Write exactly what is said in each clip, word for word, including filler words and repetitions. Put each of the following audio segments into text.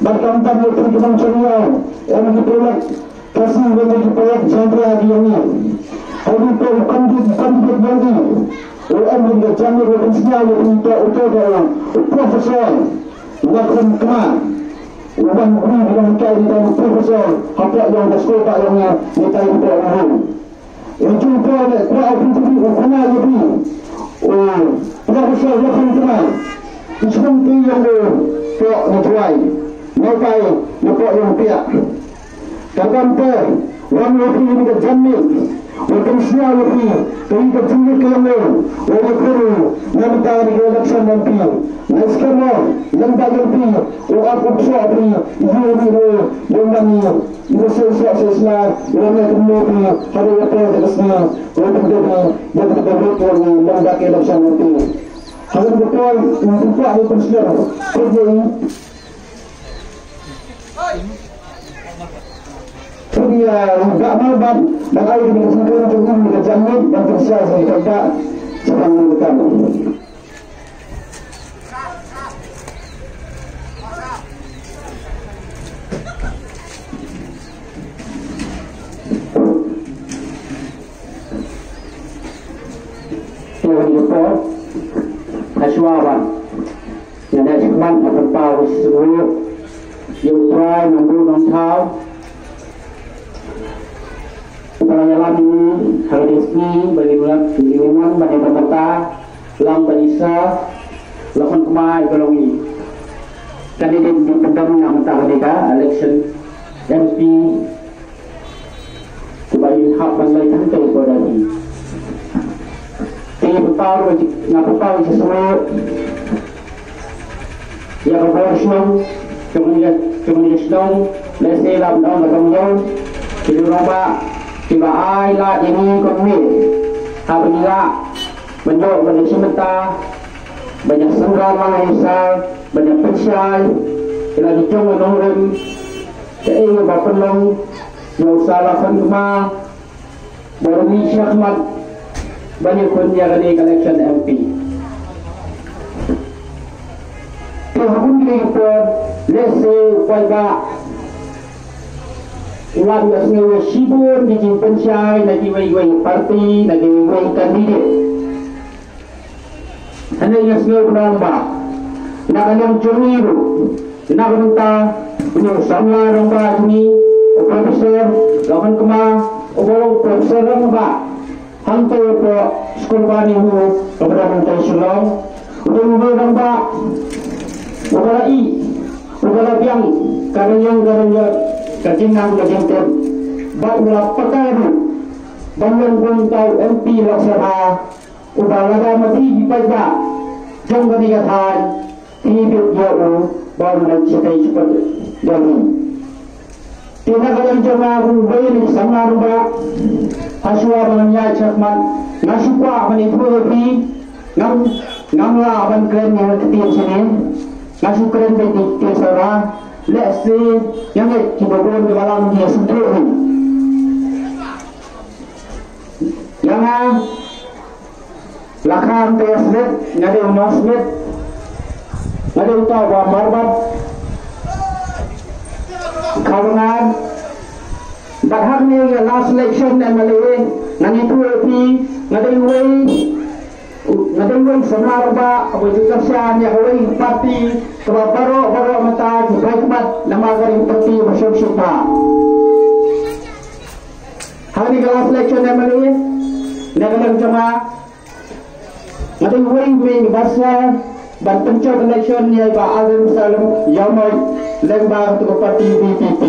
Bad kam tam ïa ki nongshong ïaw, em ki paidbah Khasi, em ki paidbah Jaintia ki ïong i. Hynrei u candidate, candidate ïong i, u em ïa ka jingmut, u pynsngew ïa phi, uto, uto u professor Lakhon Kma. U wan ri, u wan hikai, uto u professor hapoh ïong ka skul ba ïong i, utai uto u ri. Ïa u jingpoi ne kwah u pynthikna u khana ïa phi. U Professor Lakhon Kma. U shnong ti ïong u pok na Jwai. Nongpai na pok ïong piak. Ka kam te wan ïa phi ni ka janmiet. Wa pynsngew ïa phi ka, ïa ka jingmut ka ïong u. Wa ïa phi na mynta ni ka election wan phi. Nga skhem mo lem ba ïong phi u ap u ksoh phi. Ïa u ri u ïong mani. Ïa u sngewsih sngewsih ïa u ne kumno phi. Haba ïa phi ka sngi. Ko phi ka phi ïa phi ka phi ko ni lem ba ka election wan phi. Haba ka phi u phi ka phi ka phi ka phi. Put ïa u Bah Malbat ban ai ïa ka jingkren jong u ïa ka janmiet ban pynshai ïa ka bah. Sngewbha ïa ka. Ïa ka jingkren ha shuwa ban Nga dei shakhmat nga pynpaw ka shisngur ïa U Trai Nongbuh Nongthaw uba la ïalam ïa ngi ha ka sngi ba ngin ïalam, ba ngin ïalam ban ïa ka bynta lang ban isa la khon kmai ka long ïa ka dei dei pynban na mynta ka dei ka election M P. Ba in hap ban leit hangtei ko da hi. Te pynpaw ruh, nga pynpaw ruh shisngur ïa ka bor shnong jong ka, jong ka shnong, lehse la ban ong ka dong ïew, ki rangbah kiba ai lad ïa ngi kumne. Haba ngi lah ban ïoh ban ïa shim bynta, ban ïa sngewbha lang ïa u Sir, ban ïa pynshai ïa la ki jong ka nongrim. Kaei ba pynlong ïa u Sir Lakhon Kma ba u mih shakhmat ban ïakhun ïa kane ka election M P. Te ha bun ki por lehse u paidbah u la ïohsngew ïa shibun ki jingpynshai na kiwei kiwei party, na kiwei kiwei candidate. Hynrei nga sngew khnang ba na ka liang jong ngi ruh, na ka bynta une u samla rangbah jong ngi, u Professor Lakhon Kma, uba long u Professor rangbah hangtei hapoh skul ba NEHU kaba don hangtei Shillong, u dei u rangbah uba la ïeh, uba la biang ka rynïeng ka rynïeng, ka jingnang ka jingtip, bad u la pyrkhat ruh ban long kum uta u M P Lok Sabha. Uba lada ma phi ki paidbah jong kane ka thaiñ phi bit ïa u ba un leit shatei shapoh jong ngi. Te na ka liang jong nga kum uwei na ki samla rangbah, ha shuwa ba ngan ïaid shakhmat, nga shu kwah ban ïathuh ïa phi, ngam, ngam lah ban kren ïa ka ktien shane, nga shu kren beit ïa ka ktien Sara, lehse ïa ngi kiba bun kiba lam ki ïa sngewthuh hi. Ïa nga, la khang te ïa Smit, nga dei u nong Smit, nga dei uta uba marbat Khawlangan. Bad hangne ïa last election M L A, ngan ïathuh ïa phi, nga dei uwei, nga dei uwei samla rangbah uba ju kyrshan ïa kawei party kaba baroh baroh mynta ki bai khmat namar ka dei party ba shong shuh bha. Hangne ka last election M L A, na ka liang jong nga, nga dei uwei u mei ba sngewbha ban pynjop election ïa i Bah Alvin Salem Ïawmoit lyngba katu ka party V P P.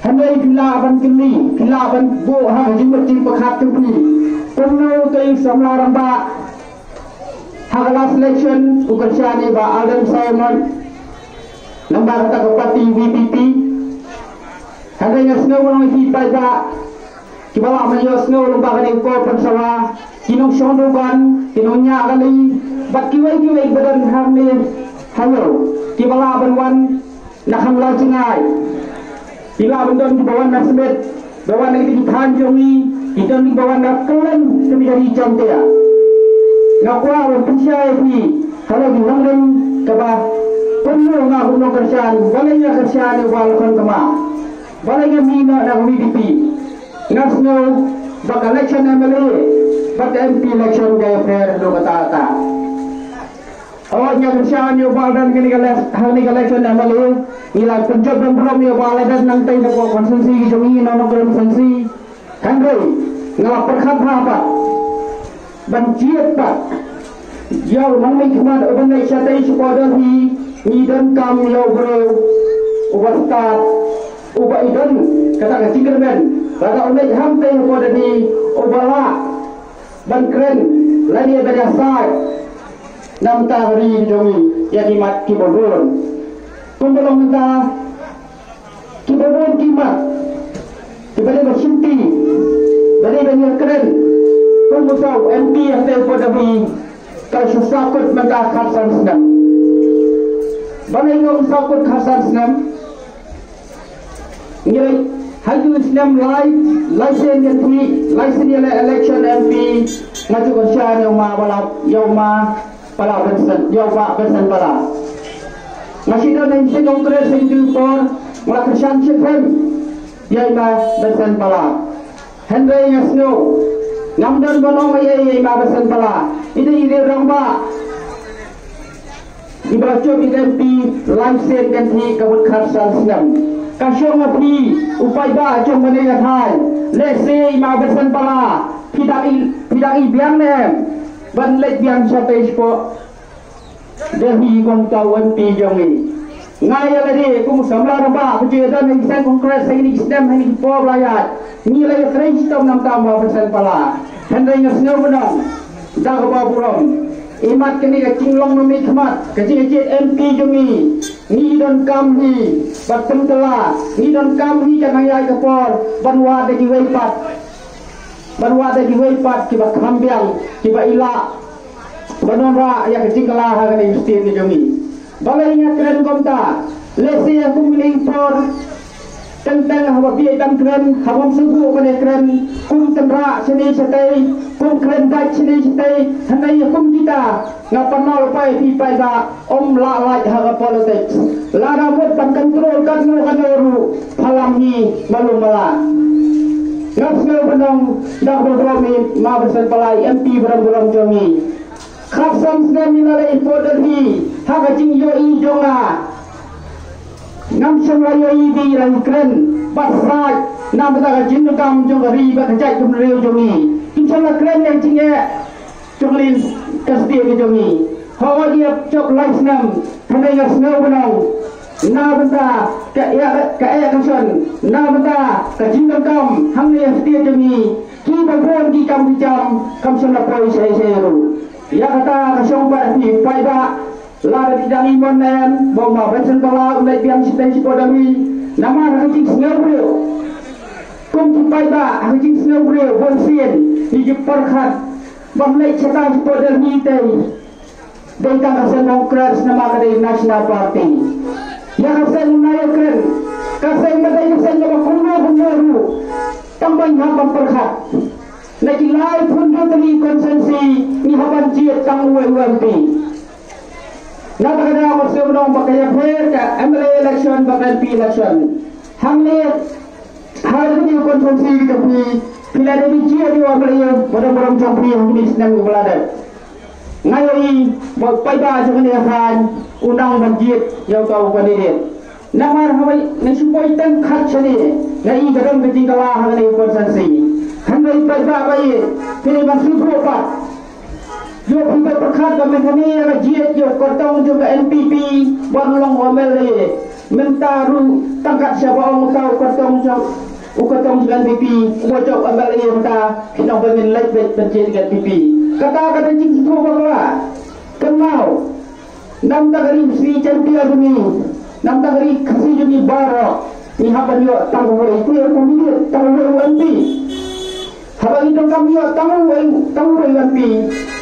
Hynrei phi lah ban kylli, phi lah ban buh ha ka jingmut jingpyrkhat jong phi, kumno utai u samla rangbah ha ka last election u kyrshan ïa i Bah Alvin Salem Ïawmoit lyngba kata ka party V P P. Hynrei nga sngew ba long ki paidbah kiba lah ban ïohsngew lyngba kane ka por pynsawa. ki nongshong dukan, ki nongñiah kali, bad kiwei kiwei ba don hangne ha ïew, kiba lah ban wan na kham la jngai. Ki lah ban don kiba wan na Smit, ba wan na ki thaiñ jong ngi, ki don kiba wan na kylleng ka ri Jaiñtia. Nga kwah ban pynshai ïa phi halor ki nongrim kaba pynlong nga kum nongkyrshan, balei nga kyrshan ïa u Bah Lakhon Kma, balei nga mih noh na ka V P P. Nga sngew ba ka election M L A bad ka M P election ka ïapher haduh katta katta. Hooid, nga kyrshan ïa u Bah Ardent kane ka elec-, ha kane ka election M L A. Ngi la pynjop burom ïa u Bah Ardent nangtei hapoh constituency ka jong ngi, Nongkrem constituency. Hynrei nga la pyrkhat bha pat ban jied pat ïa u nongmihkhmat uban leit shatei shapoh Delhi. Ngi donkam ïa u briew uba stad, uba i don kata ka jingkyrmen, lada u leit hangtei hapoh Delhi, uba lah ban kren lane ban ïasaid na ka bynta ka ri ka jong ngi, ïa ki mat kiba bun. Kumba long mynta, kiba bun ki mat kiba dei ban shimti, ba dei ban ïakren. Kum uta u M P hangtei hapoh Delhi, ka la shu sahkut mynta khatsan snem. Balei nga ong sahkut khatsan snem? Ngi leit ha ïa u snem lai, lai sien kynthih, lai sien ïaleh election M P, nga ju kyrshan ïa u ma Bala, ïa u ma Bala Benson, ïa u Bah Benson Bala. Nga shu don ha ïing seng Congress ha kine ki por, nga la kyrshan shitrhem ïa i ma Benson Bala. Hynrei nga sngew ngam don ban ong ei ei ïa i ma Benson Bala. I dei i riew rangbah iba la jop ïa ka M P lai sien kynthih ka mut khatsan snem. Ka shong ha phi u paidbah jong kane ka thaiñ. Lehse i ma Benson Bala, phi dang i, phi dang i biang ne em ban leit biang shatei shapoh Delhi kum uta u M P jong ngi. Nga ïa lade kum u samla rangbah ba ju ïadon ha ïing seng Congress ha kine ki snem, ha kine ki por ba la ïaid. Ngi la ïatrei shitom na ka bynta u ma Benson Bala. Hynrei nga sngew ban ong da kaba burom, imat kane ka jinglong nongmihkhmat, ka jingïajied M P jong ngi, ngi donkam hi ban pynkylla, ngi donkam hi ka nang ïaid ka por ban wad da kiwei pat, ban wad da kiwei pat kiba kham biang, kiba i lah ban wanrah ïa ka jingkylla ha kane ka state ka jong ngi. Balei nga kren kumta? Lehse ha kum kine ki por, teng teng haba phi ïai ban kren, haba ym sngewbha ban ïakren, kum tynrah shane shatei, kum kren beit shane shatei, hynrei ïa kum kita nga pynlong ïa phi paidbah, ym lah lait ha ka politics. Lada mut ban control katno katno ruh, phalang hi malu mala. Nga sngew ban ong da kaba burom ïa i ma Benson Bala, i M P burom burom jong ngi. Khatsan snem i la leit hapoh Delhi ha ka jingïohi jong nga. Ngam shym la ïohi ba i la kren bad sait na ka bynta ka jingdonkam jong ka ri bad ka jaitbynriew jong ngi. Kim shym la kren ïa ka jingeh jong ka ri, ka state ka jong ngi. Hooid, i ïa jop lai snem, hynrei nga sngew ban ong na ka bynta ka eh, ka eh ka shon, na ka bynta ka jingdonkam hangne ha state jong ngi, kiba bun ki kam ki jam kam shym la poi shaei shaei ruh. Ïa kata ka shong pat ha phi paidbah, lada phi dang i mon ne em ba u ma Benson Bala un leit biang shatei shapoh Delhi, namar ha ka jingsngewbriew, kum ki paidbah ha ka jingsngewbriew, bun sien ngi ju pyrkhat ban leit shatei shapoh Delhi te. Dei tang ka seng Congress, namar ka dei National Party. Ïa ka seng u nai ïa kren, ka seng ba dei ka seng kaba kumno kumno ruh, tang ban hap ban pyrkhat. Na ki laiphew hynriew tylli ki constituency ngi hap ban jied tang uwei u M P. Na kata ka daw nga sngew ban ong ba ka ïapher ka M L A election bad ka M P election, hangne ha kane ka constituency ka jong phi, phi la dep jied ïa u M L A ba dang burom jong phi ha kine ki snem kiba la dep. Nga ïohi ba u paidbah jong kane ka thaiñ u nang ban jied ïa uta u candidate. Namar haba nga shu poi tang khat shane, nga i ka don ka jingkylla ha kane ka constituency. Hynrei paidbah ba ïeit, phi dei ban sngewthuh pat. Ïoh phi ba pyrkhat ba mynta ne la jied ïa u kyrtong jong ka N P P ban long M L A. Mynta ruh tang kat shaba ong uta u kyrtong jong, u kyrtong jong ka N P P uba jop M L A mynta, phi nang ba ngin leit beit ban jied ka N P P. Kata ka dei jingsngewthuh bakla. Kynmaw, na bynta ka ri Khasi Jaiñtia jong ngi, na bynta ka ri Khasi jong ngi baroh, ngi hap ban ïoh tang uwei, te kum ngi tang uwei u M P. Haba ngi donkam ïoh tang uwei, tang uwei u M P,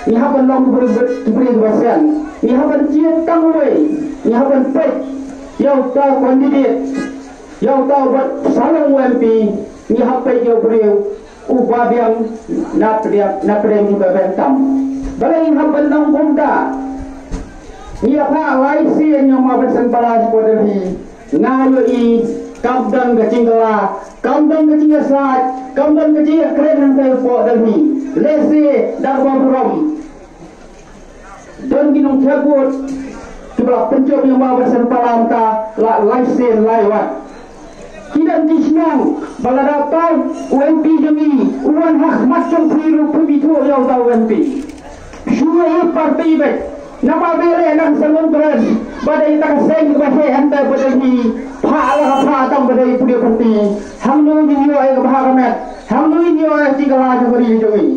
ngi hap ban long ki briew, ki briew ba seng. Ngi hap ban jied tang uwei, ngi hap ban peit ïa uta u candidate, ïa uta uba sa long u M P, ngi hap peit ïa u briew uba biang na pdeng, na pdeng kiba biang tam. Balei ngi hap ban long kumta? Ngi ïa phah lai sien ïa u Ma Vincent Pala shapoh Delhi. Nga ïohi kam don ka jingkylla, kam don ka jingïasaid, kam don ka jingïakren hangtei hapoh Delhi. Lehse da kaba burom, don ki nongthep vote kiba la pynjop ïa u Ma Vincent Pala mynta la lai sien lai wat. Ki don ki shnong ba lada uta u M P jong ngi u wan ha khmat jong phi ruh phi ithuh ïa uta u M P. Shu ïa i party beit. Namar ba ïaleh na ka seng Congress ba dei ita ka seng kaba heh hangta ba dei hi. Phah la ka phah tang ba dei pdeng party. Hangno ngin ïoh ïa ka bha ka met, hangno ngin ïoh ïa ka jingkylla jong ka ri jong ngi.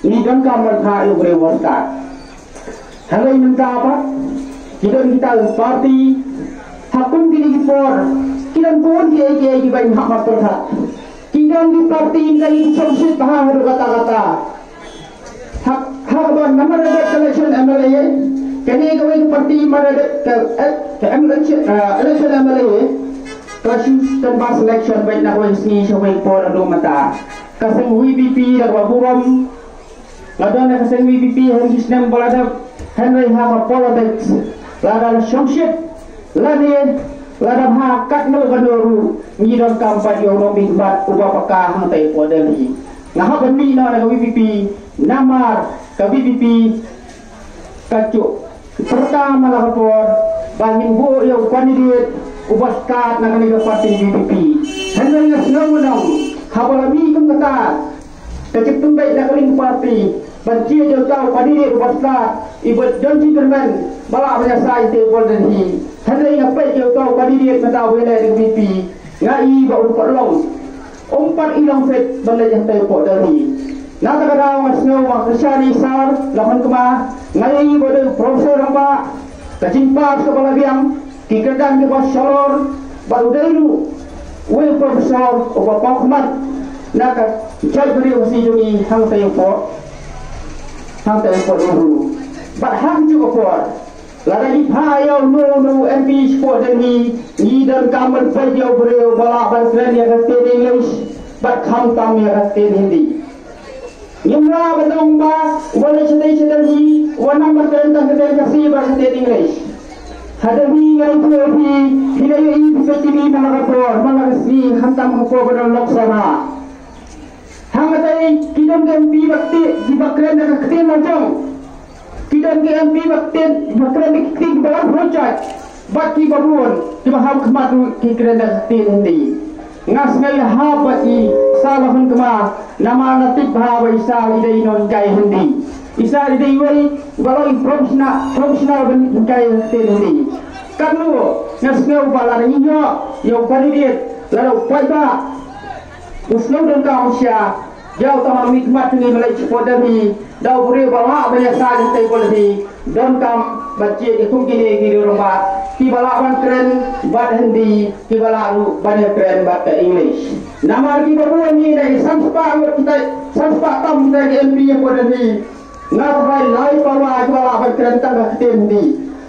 Ngi donkam ban phah ïa u briew uba stad. Hynrei mynta pat ki don kita ki party ha kum kine ki por ki don bun kiei kiei kiba ngi hap ban pyrkhat. Ki don ki party mynta ki shongshit bha haduh katta katta. Ha, ha kaba namar ba dep election M L A, kane kawei ka party mar ba dep ka, eh, ka M L A, eh, election M L A, ka shu canvass election beit na kawei ka sngi sha kawei ka por haduh mynta. Ka seng V P P da kaba burom, nga don ha ka seng V P P ha ki snem ba la dep, hynrei ha ka politics lada la shongshit lane lada bha katno katno ruh ngi donkam pat ïa u nongmihkhmat uba paka hangtei hapoh Delhi. Nga hap ban mih noh na ka V P P namar ka V P P ka ju pyrta man la ka por ba ngin buh ïa u candidate uba stad na kane ka party V P P. Hynrei nga sngew nong haba la mih kum kata ka jingpynbeit na ka liang ka party ban jied ïa uta u candidate uba stad, iba don jingkyrmen ba lah ban ïasaid hangtei hapoh Delhi. Hynrei nga peit ïa uta u candidate mynta uba ïaleh da ka V P P, nga i ba um pat long, um pat i long fit ban leit hangtei hapoh Delhi. Na kata ka daw nga sngew ba kyrshan ïa i Sir Lalhonkma, nga i ba dei u professor rangbah, ka jingpass kaba la biang, ki kyrdan kiba shalor, bad u dei ruh uwei u professor uba paw khmat na ka jaitbynriew Khasi jong ngi hangtei hapoh, hangtei hapoh Nauru. Bad ha kajuh ka por, lada ngi phah ïa uno uno u M P shapoh Delhi, ngi donkam ban peit ïa u briew uba lah ban kren ïa ka ktien English bad khamtam ïa ka ktien Hindi. Ngim lah ban ong ba uba leit shatei sha Delhi uba nang ban kren tang ka ktien Khasi bad ka ktien English. Ha Delhi nga ïathuh ïa phi, phi la ïohi phi peit T V man la ka por, man la ka sngi, khamtam ha ka por ba don Lok Sabha. Hangtei ki don ki M P ba ktien, kiba kren da ka ktien la jong. Ki don ki M P ba ktien, ba kren da ki ktien kiba la pynjot. Bad kiba bun kiba ha khmat ruh ki kren da ka ktien Hindi. Nga sngew ïahap bad i Sir Lalhonkma namar nga tip bha ba i Sir i dei nonghikai Hindi. I Sir i dei uwei uba long i professional, professional ban hikai ktien Hindi. Katno nga sngew ba lada ngi ïoh ïa u candidate, lada u paidbah u sngew donkam sha ïa uta u nongmihkhmat jong ngi ba leit shapoh Delhi, da u briew ba lah ban ïasaid hangtei hapoh Delhi, donkam ban jied ïa kum kine ki riew rangbah kiba lah ban kren bad Hindi, kiba lah ruh ban ïakren bad ka English. Namar kiba bun ngi dei san spah ngut kita, san spah tam kita ki M P hapoh Delhi. Nga tharai lai pawa kiba lah ban kren tang ka ktien Hindi.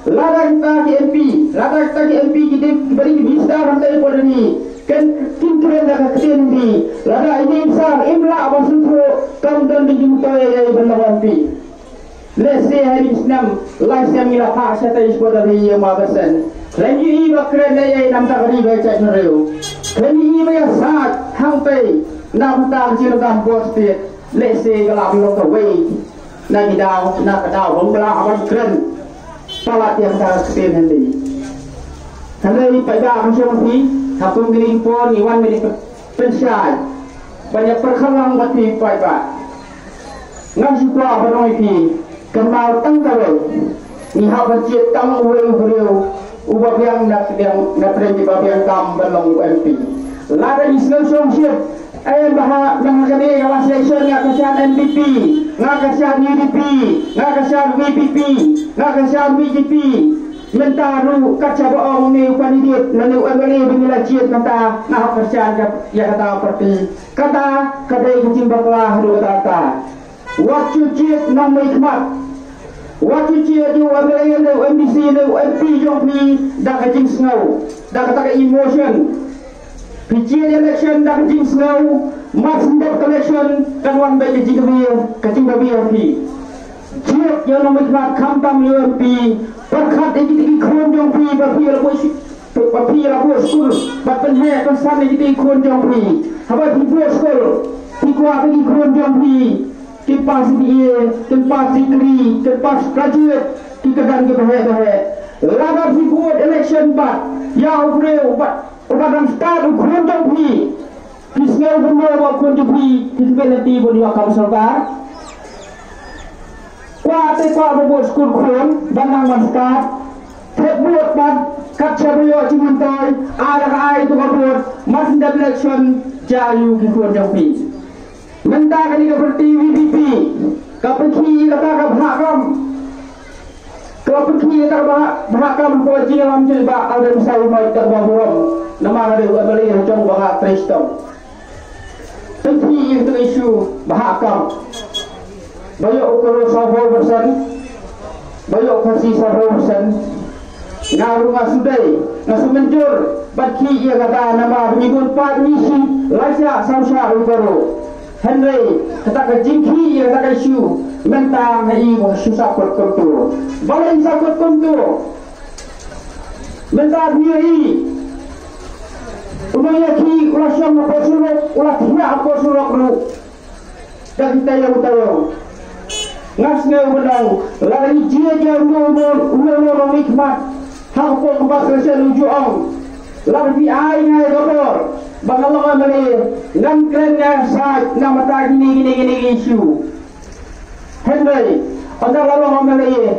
Lada kita ki M P, lada kita ki M P ki dei, kiba dei ki minister hangtei hapoh Delhi, kin, kin kren da ka ktien Hindi, lada ine i Sir im lah ban sngewthuh, kam don ka jingmyntoi ïa i ban long M P. Lehse ha ine i snem, lai snem ngi la phah shatei shapoh Delhi ïa u Ma Vincent. Lehse i ba kren ïa i na ka bynta ka ri bad ka jaitbynriew. Lehse i ba ïasaid hangtei na ka bynta ka jingdonkam bor state. Lehse ka lah ban long kawei na ki daw, na ka daw ba u lah ban kren palat ïa ka ktien Hindi. Hynrei paidbah, nga sngewbha, ha kum kine ki por ngi wan ban ïa pynshai, ban ïa pyrkhat lang bad phi paidbah. Nga shu kwah ban ong ïa phi, kynmaw tang kawei, ngi hap ban jied tang uwei u briew uba biang na pdeng, na pdeng kiba biang tam ban long u M P. Lada ngi sngew shongshit, eh, ba ha, ba ha kane ka last election nga kyrshan N P P, nga kyrshan U D P, nga kyrshan V P P, nga kyrshan B J P. Mynta ruh kat shaba ong une u candidate lane u M L A ba ngi la jied mynta, nga hap kyrshan ïa kata ka party. Kata ka dei ka jingbakla haduh katta. Wat shu jied nongmihkhmat. Wat shu jied ïa u M L A lane u M D C lane u M P jong phi da ka jingsngew, da kata ka emotion. Phi jied election da ka jingsngew, mar shu dep election kan wan beit ka jingbabier, ka jingbabier ïa phi. Jied ïa u nongmihkhmat khamtam ïa u M P, pyrkhat ïa kita ki khun jong phi ba phi la buh shi-, ba phi la buh skul, bad pynheh pynsan ïa kita ki khun jong phi. Haba phi buh skul, phi kwah ba ki khun jong phi kin pass B A, kin pass degree, kin pass graduate, ki kyrdan kiba heh ba heh. Lada phi bud election bad ïa u briew bad uba dang stad u khun jong phi, phi sngew kumno ba u khun jong phi, phi tbit lynti ban ïoh kam sorkar? Kwah te kwah ba bud skul khun ban nang ban stad. Thep bud bad kat shaba ïoh jingmyntoi, ai da ka ai to ka bud, mar shu dep election, jia ïa u ki khun jong phi. Mynta kane ka party V P P ka pynkhih ïa kata ka bhah kam. Ka pynkhih ïa kata ka bhah, bhah kam hapoh jingïalam jong i Bah Ardent Messai Mike Tarbah Burom. Namar u dei u M L A ha jong Bah Trei Stom. Pynkhih ïa kata ka issue bhah kam. Ba ïoh u Garo sawphew percent, ba ïoh u Khasi sawphew percent. Nga ruh nga shu dei, nga shu mynjur ban khih ïa kata namar ngi bun pat ngi shi lai shah saw shah u Garo. Hynrei kata ka jingkhih ïa kata ka issue mynta nga i ba shu sah kut kumto. Balei sah kut kumto? Mynta phi ïohi u nongïakhih u la shong hapoh surok, u la thiah hapoh surok ruh. Da ki taïew taïew. Nga sngew ba dang lada ngi jied ïa uno uno, uno uno nongmihkhmat, ha ka por kaba ka shen u ju ong, lada phi ai nga ïa ka bor ba nga long M L A, ngan kren, ngan shait na bynta kine kine kine ki issue. Hynrei ynda la long M L A,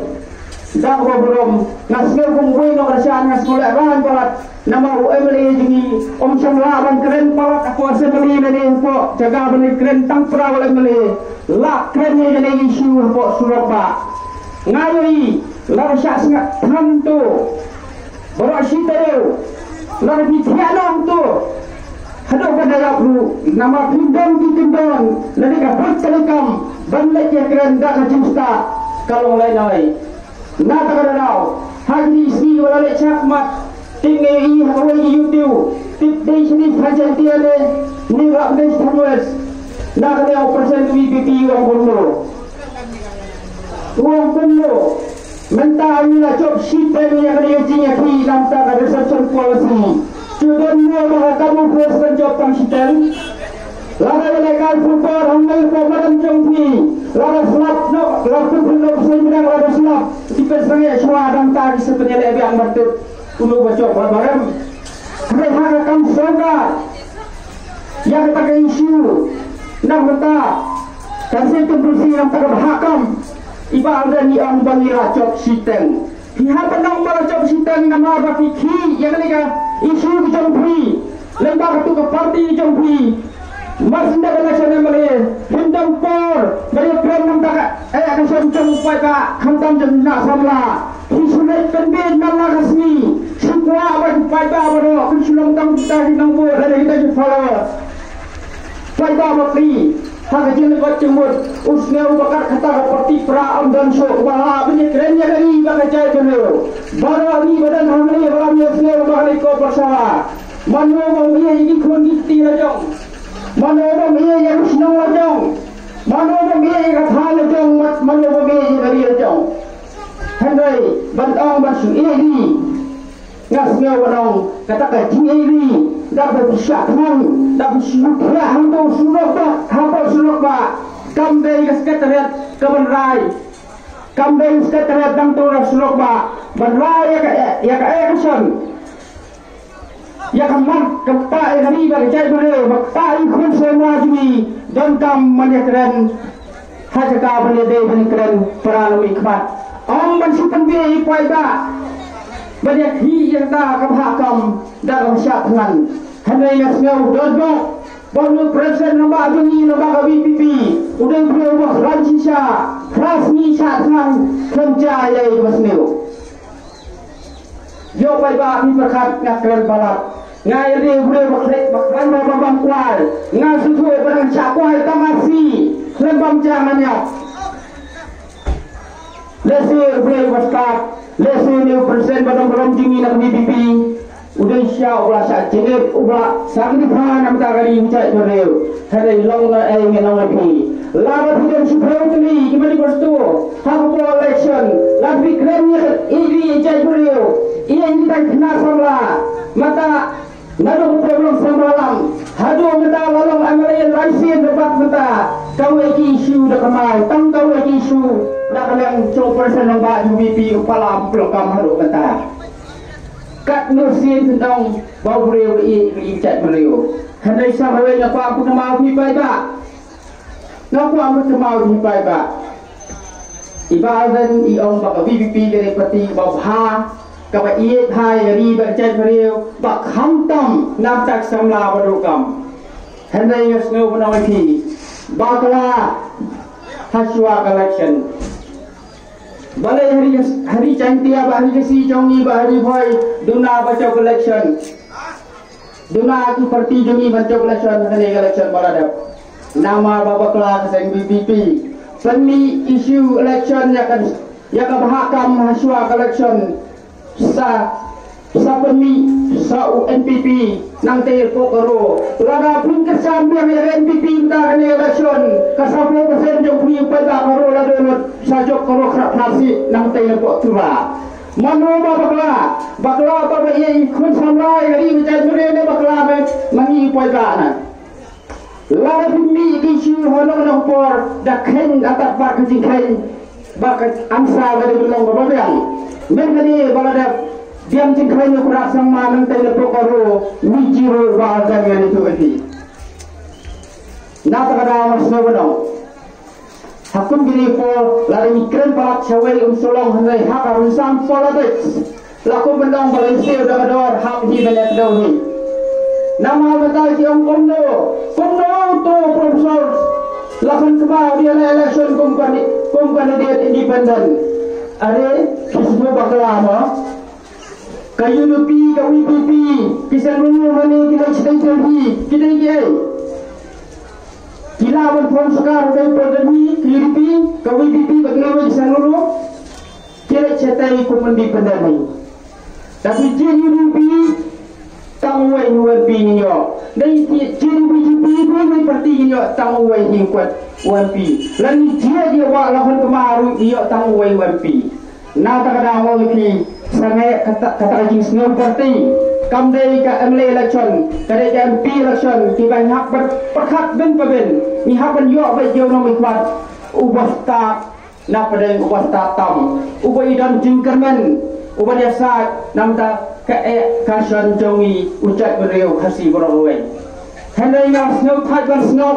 da kaba burom, nga sngew kum uwei na ka shan, nga sngew lehrain palat. Namar u M L A jong ngi um shym lah ban kren palat hapoh assembly lane hapoh jaka ban kren, tang pra u M L A lah kren ïa kane ka issue hapoh surok bah. Nga ïohi lada shah sngew than to, baroh shi taïew, lada phi thiah noh to, haduh ban da ïap ruh, namar phim don ki kyndon lane ka bor ka kam ban leit ïakren da ka jingstad, ka long lai noi. Na kata ka daw, ha kine ki sngi ba la leit shakhmat, tip ngi ïohi ha kawei ka YouTube, tip dei shane ha Jaintia ne, ne la dei sha West. Na kata ka daw president ka V P P u ong kumno. U ong kumno. Mynta ngi la jop shiteng ïa kane ka jingïakhih na bynta ka reservation policy. Shu don mo ba ka kabu president jop tang shiteng. Lada ïalehkai pyrkhat hangne hapoh madan jong phi, lada slap noh, lada pynpynlong seng bneng lada slap, ki pynsangeh shuwa dang ta ki sa pynïaleh biang ban tip uno ba jop ba barem. Hynrei ha ka kam sorkar ïa kata ka issue, na bynta ka seng controversy, na bynta ka bhah kam, i Bah Ardent i ong ba ngi la jop shiteng. Phi hap ban ong ba la jop shiteng namar ba phi khih ïa kane ka issue ka jong phi. Lem bad katu ka party ka jong phi. Mar shu dep election M L A, phim don por ban ïakren na bynta ka, eh, ka shong jong u paidbah, khamtam jong u khynnah samla. Phi shu leit pynbieit man la ka sngi. Shu kwah ba u paidbah baroh kin shu long tang kita ki nongbud lane kita ki followers. Paidbah bapli, ha ka jingleh bad jingmut, u sngew ba kat kata ka party pra ym don shuh ba lah ban ïakren ïa ka ri bad ka jaitbynriew. Baroh ngi ba don hangne ba lam ïohsngew ba kane ka por sha. Mano bym ïeit ïa ki khun ki kti la jong? Mano bym ïeit ïa ka shnong la jong? Mano bym ïeit ïa ka thaiñ la jong? Mano bym ïeit ïa ka ri la jong? Hynrei ban ong ban shu ïeit ri. Nga sngew ban ong kata ka jingïeit ri, da ba phi shah thngan, da ba phi shu thiah hangto surok bah, hapoh surok bah. Kam dei ka secretariat ka ban rai. Kam dei ka secretariat dang to na surok bah ban rai ïa ka, ïa ka election. Ïa ka mat ka kpah ïa ka ri bad ka jaitbynriew, ba kpah ïa ki khun samla jong ngi, donkam ban ïakren ha jaka ban ïadei ban ïakren para nongmihkhmat. Ym ban shu pynbieit ïa i paidbah ban ïakhih ïa kata ka bhah kam da kaba shah thngan. Hynrei nga sngew don bok ba u president rangbah jong ngi, rangbah ka V P P, u dei u briew uba khlaiñ shisha, phra sngi shah thngan, khlem jia ïa i kaba sniew. Ïoh paidbah phi pyrkhat nga kren palat. Nga ïa ri briew ba khlek ba khlem ba bam kwai. Nga sngewthuh ba dang shah kwai tang arsi. Khlem bam jang nga niat. Lehse u Blei u ba stad. Lehse une u president ba dang ba dang jingim na ka V P P. U dei sha u ba la shah jingit u ba la shah jingit ha na mynta ka ri u jaitbynriew. Hynrei long na ei ngi long na phi. Lada phi don shiphew tylli ki manifesto ha ka por election, lada phi kren ïa ka ri u jaitbynriew, ïa ïa ki tang khynnah samla. Mynta naduh u Prem Long Samralang haduh mynta la long M L A lai sien, bad mynta kawei ki issue da kynmaw, tang kawei ki issue da ka liang jong u president rangbah U V P u Palam Pulakam haduh mynta. Katno sien phin ong ba u briew ba ïeit ba ïeit jaitbynriew. Hynrei sa hawei nga kwah ban kynmaw phi paidbah. Nga kwah ban kynmaw phi paidbah. I Bah Ardent i ong ba ka V P P ka dei party kaba bha, kaba ïeit bha ïa ka ri bad ka jaitbynriew, ba khamtam na bynta ki samla ba donkam. Hynrei nga sngew ban ong ïa phi, bakla ha shuwa ka election. Balei ha ri, ha ri Jaintia, ba ha ri Khasi jong ngi, ba ha ri Bhoi, duna ba jop election. Duna ki party jong ngi ban jop election ha kane ka election ba la dep. Namar ba bakla ka seng V P P. Pynmih issue election ïa ka, ïa ka bhah kam ha shuwa ka election. Sa, sa pynmih sa u N P P, nangta ïa ka Karo. Lada phin kyrshan biang ïa ka N P P mynta kane election, ka saphew percent jong phi u paidbah Karo la download sa jop Karo khrap phra sih, nangta ïa ka Tura. Mano ba bakla, bakla ba ba ïa i khun samla ïa ka ri u jaitbynriew ne bakla ba ma ngi u paidbah na. Lada phi mih ki shu honong nong por da khein atat bad ka jingkhein bad ka amsa ka dei long ba biang. Mynta ne ba la dep biang jingkhein u Krat Sangma nangta ïa ka Karo, mi jiro ba ka ngan itu ati. Na ta ka daw ma snow ba dong. Ha kum kine por lada ngi kren palat shawei um shu long hynrei ha ka rynsan politics. La kum ban ong ba la siew da ka dor hap hi ban ïa kdew hi. Namar mynta ki ong kumno, kumno to Professor Lakhon Kma u dei la election kum candi-, kum candidate independent. Are, ki shu bakla mo. Ka U D P, ka V P P, ki seng lulu mane ki dei state hi, ki dei ki ei. Ki lah ban form sorkar dei por dei ki U D P, ka V P P, ba ki lulu ki seng lulu. Ki dei state kum independent hi. Tapi jied U D P, tang uwei u M P ngi ïoh. Dei ki jied U D P, uwei party ngi ïoh, tang uwei hi kwat u M P. Lane jied ïa wa la hon kama ruh ïoh tang uwei u M P. Na kata ka daw nga ong ïa phi, sangeh kata, kata ka jingsngew party. Kam dei ka M L A election, ka dei ka M P election, kiba ngi hap ban pyrkhat bin pa bin. Ngi hap ban ïoh beit ïa u nongmihkhmat uba stad na pdeng, uba stad tam, uba i don jingkyrmen, uba ïasaid na bynta ka eh ka shon jong ngi u jaitbynriew Khasi baroh kawei. Hynrei nga sngew thait ban sngap,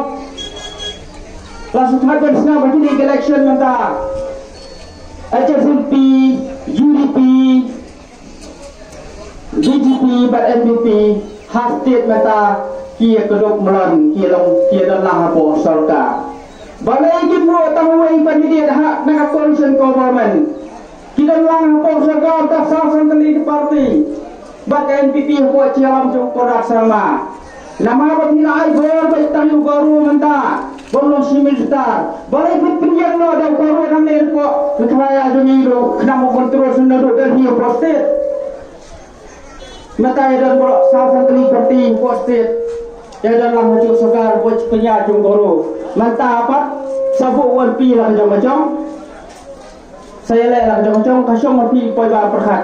la sngew thait ban sngap ha kine ki election mynta. H S N P, U D P, B J P bad N P P ha state mynta ki ïa kdup mlien, ki ïa long, ki ïa don lang hapoh sorkar. Balei kim buh tang uwei u candidate ha na ka coalition government? Ki don lang hapoh sorkar tang saw san tylli ki party. Bad ka N P P hapoh jingïalam jong u Conrad Sangma. Namar ba phi la ai bor beit tang ïa u Garo mynta ban long Chief Minister. Balei phi pynïeng noh da u Garo nangne hapoh Meghalaya jong ngi ruh, khnang ban control shen naduh Delhi hapoh state. Mynta ïa don baroh saw san tylli party hapoh state. Ïa don lang ha jong sorkar hapoh jingpynïaid jong u Garo. Mynta pat sa buh u M P la ka jong ka jong. Sa ïaleh la ka jong ka jong, ka shong ha phi paidbah pyrkhat.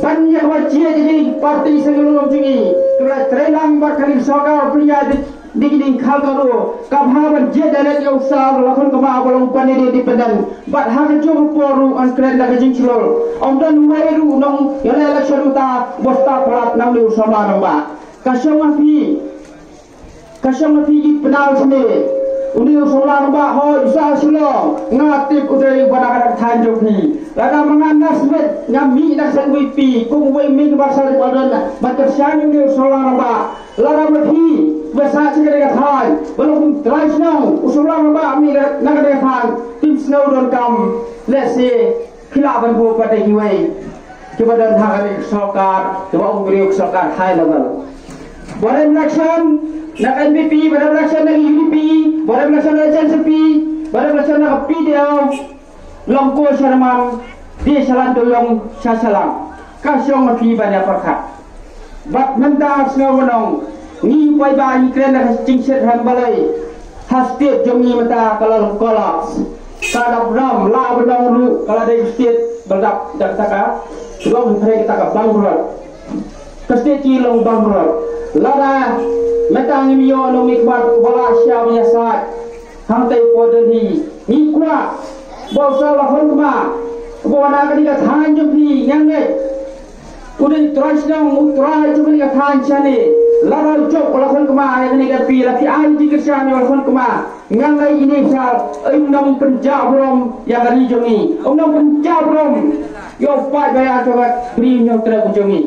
Ban ïa kaba jied ïa ki party seng lulung jong ngi, kiba la trei lang bad kane ka sorkar pynïaid da kine ki khal Garo, ka bha ban jied direct ïa u Sir Lakhon Kma uba long candidate independent. Bad ha kajuh ka por ruh ngan kren da ka jingshlur, ym don uwei ruh u nongïaleh election uta uba stad palat na une u samla rangbah. Ka shong ha phi. Ka shong ha phi ki pyndonkam. Une u samla rangbah hooid u sah Shillong, nga tip u dei uba na ka thaiñ jong phi. Lada ma nga Nasmit nga mih na ka seng V P kum uwei u mih ba sah, ba don ban kyrshan ïa une u samla rangbah. Lada ma phi ba sah sha kane ka thaiñ, ba long kum trai shnong u samla rangbah mih na, na kane ka thaiñ, phim sngew donkam. Let's say phi lah ban buh pat da kiwei. kiba don ha kane ka sorkar, kiba ong briew ka sorkar high level. Ba rem election na ka N P P, ba rem election na ka U D P, ba rem election na ka H S P, ba rem election na ka P D L, long ko sha Rymman, die sha Lad Dolong sha Shillong. Ka shong ma phi ban ïa pyrkhat. Bad mynta nga sngew ban ong, ngi paidbah ngi kren da ka jingshitrhem balei. Ha state jong ngi mynta ka la long collapse. Ka dap ram la ba long ruh ka la dei state ba dap da ka taka. Long hynrei ka taka bankrupt. Ka state ki long bankrupt. Lada mynta ngim ïoh u nongmihkhmat ba la shah ban ïasaid hangtei hapoh Delhi, ngi kwah ba u Sir Lakhon Kma, uba wan na kane ka thaiñ jong phi, ngan ngeit u dei u trai shnong, u trai jong kane ka thaiñ shane. Lada u jop u Lakhon Kma ïa kane ka MP, la phi ai jingkyrshan ïa u Lakhon Kma, ngan ngeit ine i Sir um nang pynjah burom ïa ka ri jong ngi, um nang pynjah burom ïa u paidbah, ïa ka ri Hynñiewtrep jong ngi.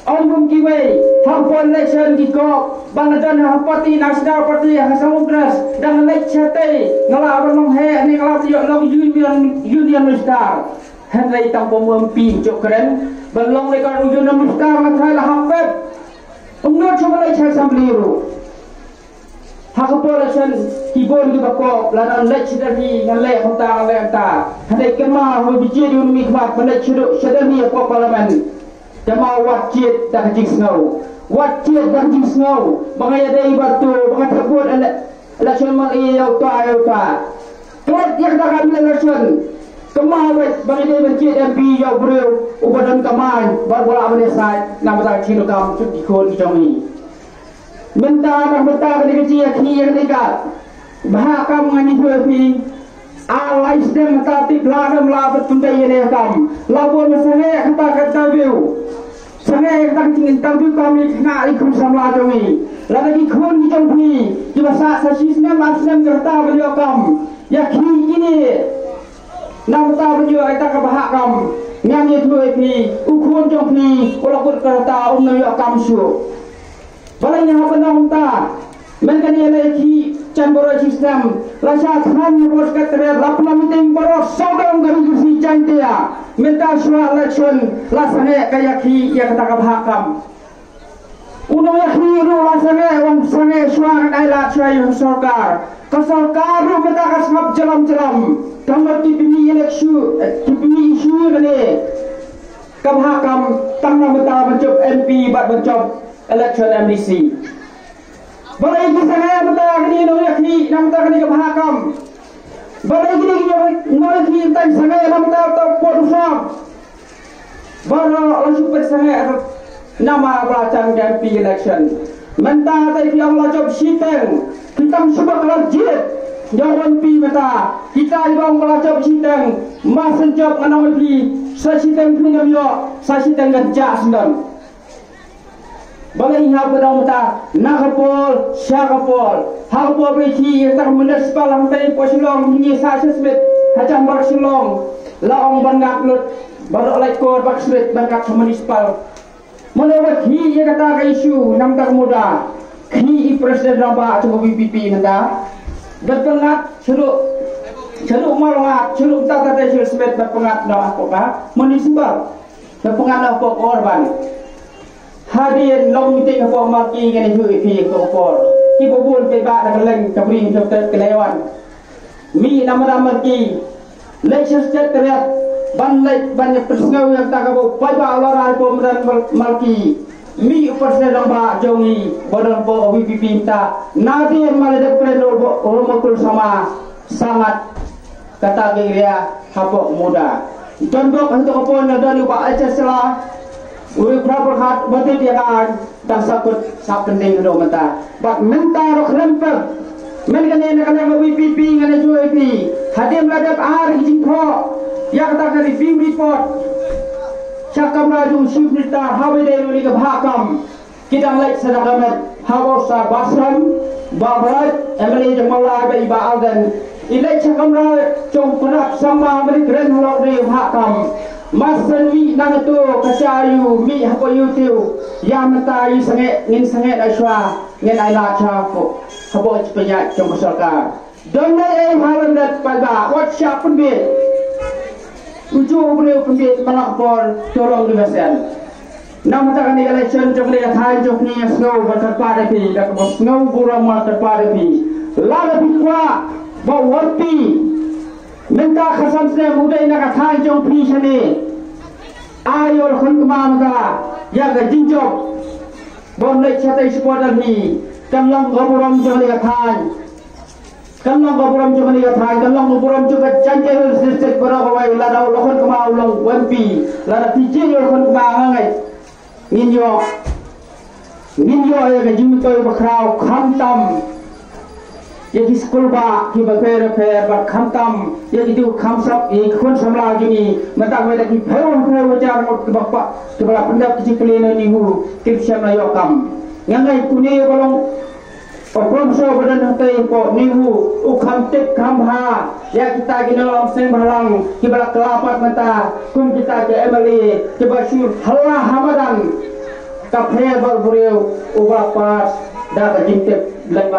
Ong kum kiwei, ha ka por election ki kop ba nga don ha party, National Party, ha ka Congress, dang leit shatei nga lah ban long heh ne nga lah ban ïoh long Union, Union Minister. Hynrei tang kum u MP u ju kren ban long lei ka Union Minister, nga tharai la hap pep. Ym nud shuh ban leit sha Assembly ruh. Ha ka por election ki bun kiba kop, la nang leit sha Delhi, ngan leh kumta, ngan leh kumta. Hynrei kynmaw, haba phi jied ïa u nongmihkhmat ban leit sha Delhi hapoh Parliament, te ma wat jied da ka jingsngew. Wat jied da ka jingsngew ba nga ïadei bad uto, ba nga thep vote ele-, election MLA ïa uta ïa uta. Klet ïa kata ka election. Kynmaw beit ba ngi dei ban jied MP ïa u briew uba don kamai bad uba lah ban ïasaid na ka bynta ka jingdonkam jong ki khun ki jong ngi. Mynta na ka bynta kane ka jingïakhih ïa kane ka bhah kam, ngan ïathuh ïa phi. Ar lai snem mynta tip la dang la bad pynbeit ïa kane ka kam. La bun ban sangeh kata ka interview. Sangeh kata ka jing-interview kam ïa ki khynnah ki khun samla jong ngi. Lada ki khun ki jong phi kiba sah sa shi snem ar snem ki rta ban ïoh kam, ïakhih kine. Na ka bynta ban ïoh ïa kata ka bhah kam, ngan ïathuh ïa phi, u khun jong phi u la kut ka rta, um nang ïoh kam shuh. Balei nga hap ban ong kumta? Mynta kane la ïakhih jan baroh shi snem, la shah thngan hapoh Secretariat, la pynlong meeting baroh sawdong ka Ri Khasi Jaiñtia. Mynta shuwa election la sangeh ka ïakhih ïa kata ka bhah kam. U nongïakhih ruh la sangeh, u ong sangeh shuwa, ngan ai lad shuwa ïa ka sorkar. Ka sorkar ruh mynta ka sngap jlam jlam. Tang ba ki pynmih election, eh, ki pynmih issue ïa kane ka bhah kam tang na ka bynta ban jop MP bad ban jop election MDC. Balei ki sangeh mynta kine ki nongïakhih na ka bynta kane ka bhah kam? Balei kine ki nongïakhih tang sangeh na ka bynta uta u pud u sap? Baroh la shu peit sangeh namar ba la jan ka MP election. Mynta te phi ong la jop shiteng, phi tang shu bakla jied. Ïa u MP mynta, kita kiba ong ba la jop shiteng, mar shen jop ngan ong ïa phi, sa shiteng phin ym ïoh, sa shiteng kan jah shen don. Balei nga hap ban ong mynta, na ka por sha ka por, ha ka por ba ïakhih ïa kata ka municipal hangtei hapoh Shillong, ngi sah sha Smit, hajan Bark Shillong la ong ban ngat lut baroh Laitkor bad Smit ban ngat sha municipal. Mano ba khih ïa kata ka issue na ka bynta ka MUDA? Khih i President rangbah jong ka VPP mynta. Ban pynngat shaduh, shaduh Mawlyngngat, shaduh mynta te sha Smit ban pynngat noh hapoh ka municipal. Ban pynngat noh hapoh ka urban. Hadien long meeting hapoh Malki, ngan ïathuh ïa phi ha ka por. Kiba bun paidbah na kylleng ka Bri Hynñiewtrep ki la wan. Mih na Malki, leit sha Secretariat ban leit ban ïa pynsngew ïa kata kaba u paidbah u la rai hapoh madan Mal-, Malki. Mih u President rangbah jong ngi ba don hapoh VPP mynta. Nadir ma la dep kren u Rymngkul Sangma, sangat kata ka area hapoh MUDA. Don bok ha kato ka por na don u Bah Elijah Shylla, u Bah Pyrkhat, ba dei ïa ka dang sa kut sa pyndeng haduh mynta. Bad mynta ruh khlem pep, mynta kane na ka liang ka VPP ngan ïathuh ïa phi. Hadien la dep ar ki jingthoh ïa kata ka review report sha kamra jong u Chief Minister, haba ïadei bad kane ka bhah kam. Ki dang leit sha da ka met, ha u Bah Basram, Bah Bright, MLA jong Mawlai bad i Bah Ardent. I leit sha kamra jong u Conrad Sangma, ba dei kren halor kane ka bhah kam. Mar shen mih na kato ka sha ïa u, mih hapoh YouTube. Ïa mynta ïa sangeh, ngin sangeh na shuwa, ngin ai lad shuwa hapoh, hapoh ka jingpynïaid jong ka sorkar. Don ei ei ha lyndet paidbah, wat shah pynbeit. Uju u briew pynbeit ma la ka por, to long dei ba shen. Namar kata kane ka election jong kane ka thaiñ jong ngi nga sngew ban kyrpad ïa phi, da kaba sngew burom nga kyrpad ïa phi. Lada phi kwah ba u M P mynta khatsan snem u dei na ka thaiñ jong phi shane, ai ïa u Lkhon Kma mynta ïa ka jingjop ban leit shatei shapoh Delhi. Kan long ka burom jong kane ka thaiñ. Kan long ka burom jong kane ka thaiñ, kan long ka burom jong ka Jaintia Hills District baroh kawei lada u Lkhon Kma u long u M P, lada phi jied ïa u Lkhon Kma nga ngeit ngin ïoh, ngin ïoh ïa ka jingmyntoi bakhraw khamtam ïa ki skulbah kiba pher pher bad khamtam ïa ki tu kham sap ïa ki khun samla jong ngi. Mynta kawei da ki phew phew hajar ngut kiba pa kiba la pyndep ki jingpule na NEHU kim shym la ïoh kam. Nga ngeit une ba long u professor ba don hangtei hapoh NEHU u kham tip kham bha ïa kita ki nongïalam seng bhalang kiba la kylla pat mynta kum kita ki M L A kiba shu halla ha madan. Ka pher bad u briew uba pass da ka jingtip lem bad